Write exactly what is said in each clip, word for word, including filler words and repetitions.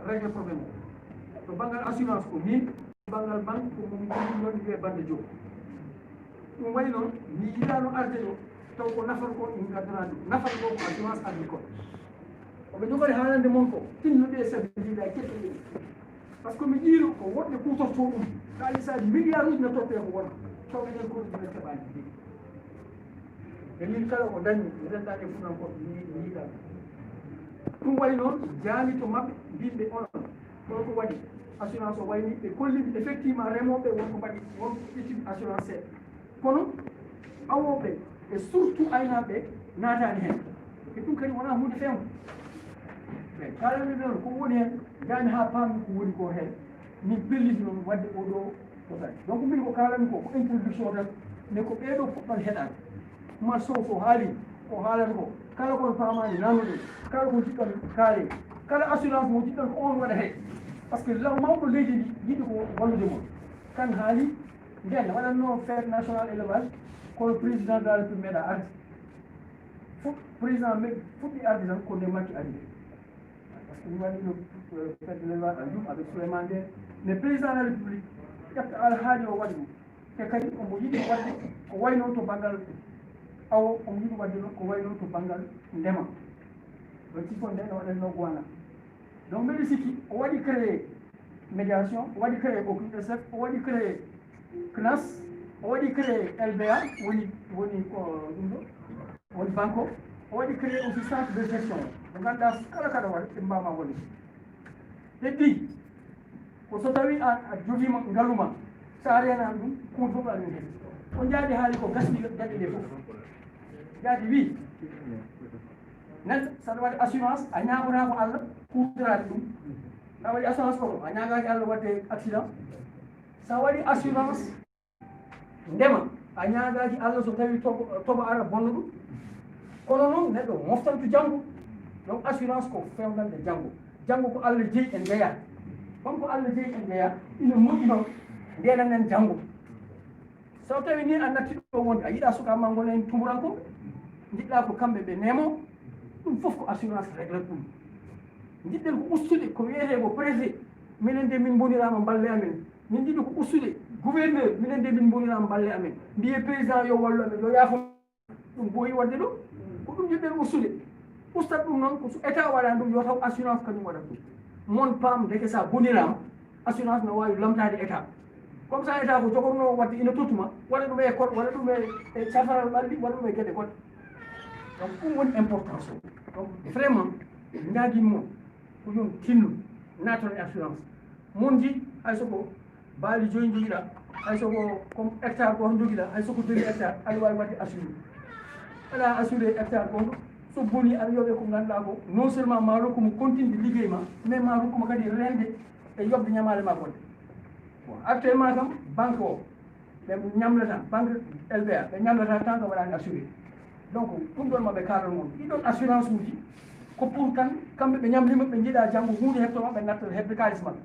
régler problème o. To banngal assurance ko min, to banngal banque ko momin ɗon wiyee bande joom. Ɗum wayi noon, mi yiɗaano arde ɗo taw ko nafal ko min ngaddanaa ɗum. Nafal ko ko assurance agricole. Oɓe njogori haalande mon ko tinno ɗe sabi jiiɗa kette ɗe. Par ce que mi ƴiiro ko woɗɓe kuutortoo ɗum, kaalisaaji milliard uji nattortee ko wona taw enen kono ɗum en keɓaani. E min kala ko dañmi mi rendaani e fuɗan ko mi yiɗa. Ɗum wayi noon, jaami to maɓɓe mbimɓe onon ɗo ko waɗi assurance o wayni ɓe kollimi effectivement remooɓe wonko mbaɗi wonko ƴettimi assurance seeɗa. Kono awooɓe e surtout aynaaɓe naataani heen. E ɗum kadi wonaa huunde feewnde. Ɓe kaalani noon ko woni heen, njaami haa paammi ko woni ko heen. Min pelliti noon waɗde oo ɗoo potaani. Donc min ko kaalami ko ko introduction tan, mais ko ɓee ɗoo poɗɗon heɗaade. Oumar Sow so haali ko haalata ko, kala ko on paamaani naamnoɗen, kala ko njiɗɗon kaalee, kala assurance mo njiɗɗon ko on waɗatee. Par ce que law mawɗo leydi ndi yiɗi ko wallude mon. Kan haali nden waɗatnoo fête nationale élevage, kono président de la république meeɗa arde. Fof président me fuɗɗi arde tan ko nde Macky ari. Par ce que mi waɗi no fête de l'élevage en Diouf avec Souleymane Ndéné, mais président de la république ƴetta alhaali o waɗi ɗum. Te kadi omo yiɗi waɗde ko wayi noon to banngal awo, omo yiɗi waɗde noon ko wayi noon to banngal ndema. Ɗon sifon nde no waɗatnoo gowana. Donc mbeɗa sikki o waɗi créé médiation, o waɗi créé O Q S F, o waɗi créé CNAS, o waɗi créé L B A, woni woni ko ɗum ɗo woni banque o. O waɗi créé aussi centre de gestion mo ngannduɗaa kala kaɗa waɗa ɓe mbawma wonde. Heddi ko so tawi a a jogiima ngalu ma, so a reenaani ɗum kuuɗ fof amin heddi. Ko jaadi haali ko gasni daɗi ɗe fof. Jaadi wii neɗɗo saɗa waɗi assurance a ñaagotaako Allah kuutoraade ɗum. Sa waɗi assurance kono a ñaagaaki Allah waɗde accident. Sa waɗi assurance ndema a ñaagaaki Allah so tawi toɓo ara bonno ɗum. Kono noon neɗɗo moftantu janngo. Donc assurance ko fewndande janngo. Janngo ko Allah jeyi en njeya. Comme ko Allah jeyi en njeya ina moƴƴi noon ndenanen janngo. So tawi ni a natti ɗo wonde a yiɗa suka ma ngol en tumuranko jiɗɗa ko kamɓe ɓe nemo. Ɗum fof ko assurance réglat ɗum. Jiɗɗen ko ustude ko wiyetee ko préfet. Minen de min mbonirama mballe amen. Min jiɗi ko ustude gouverneur minen de min mbonirama mballe amen. Mbiye président yo wallu amen yo yaafo. Ɗum ɓooyi waɗde ɗo ko ɗum jiɗɗen ustude. Ustat ɗum noon ko so état waɗani ɗum yo taw assurance kañum waɗat ɗum. Mon paam ndeke sa bonirama assurance no wawi lamtade état. Comme ça état ko jogorno waɗde ina tottuma waɗa ɗum e école waɗa ɗum e e safaral ɓalli waɗa ɗum e gueɗe goɗɗe. Donc ɗum woni importance o. Donc vraiment ñaguin mon ko yon tinno naton e assurance. Mon ji hay soko baali joyi jogiɗa hay soko comme hectare goto jogiɗa hay soko demi hectare aɗa wawi wadde assuré. Aɗa assuré hectare goto so boni aɗa yoɓe ko ganduɗa ko non seulement ma rokku mo continde liggey ma mais ma rokku mo kadi rende e yoɓde ñamale ma goɗɗe. Bon actuellement kam banque o ɓe ñamlata banque L B A ɓe ñamlata tan ko waɗani assuré. Donc ɗum ɗon maɓe kaalon mon ɗiɗon assurance uji ko pour tan kamɓe ɓe ñamlima ɓe jiiɗa janngo huunde heɓto maɓɓe natta heɓde kaalis maɓɓe.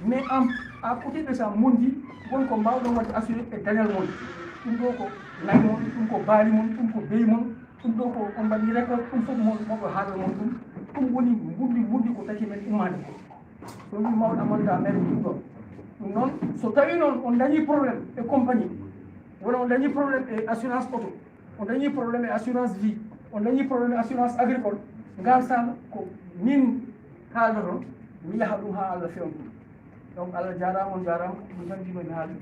Mais en à côté de ça mon ji won ko mbawɗon wadde assuré e dañal mon. Ɗum ɗo ko nayi mon ɗum ko baali mon ɗum ko beyi mon. Ɗum ɗo ko on mbaɗi récolte ɗum fof mon moɗo haala mon ɗum. Ɗum woni mbundi mbundi ko taki men ummade ko ɗum wi mawɗo amanta mere ɗum ɗon. Ɗum noon so tawi noon on dañi problème e compagnie wona on dañi problème e assurance auto on dañi problème e assurance vie on dañi problème e assurance agricole ngal sala ko min kaaldoton mi yaha ɗum ha allah fewna ɗum. Donc allah jarama on jarama ɗum tan jinomi haali.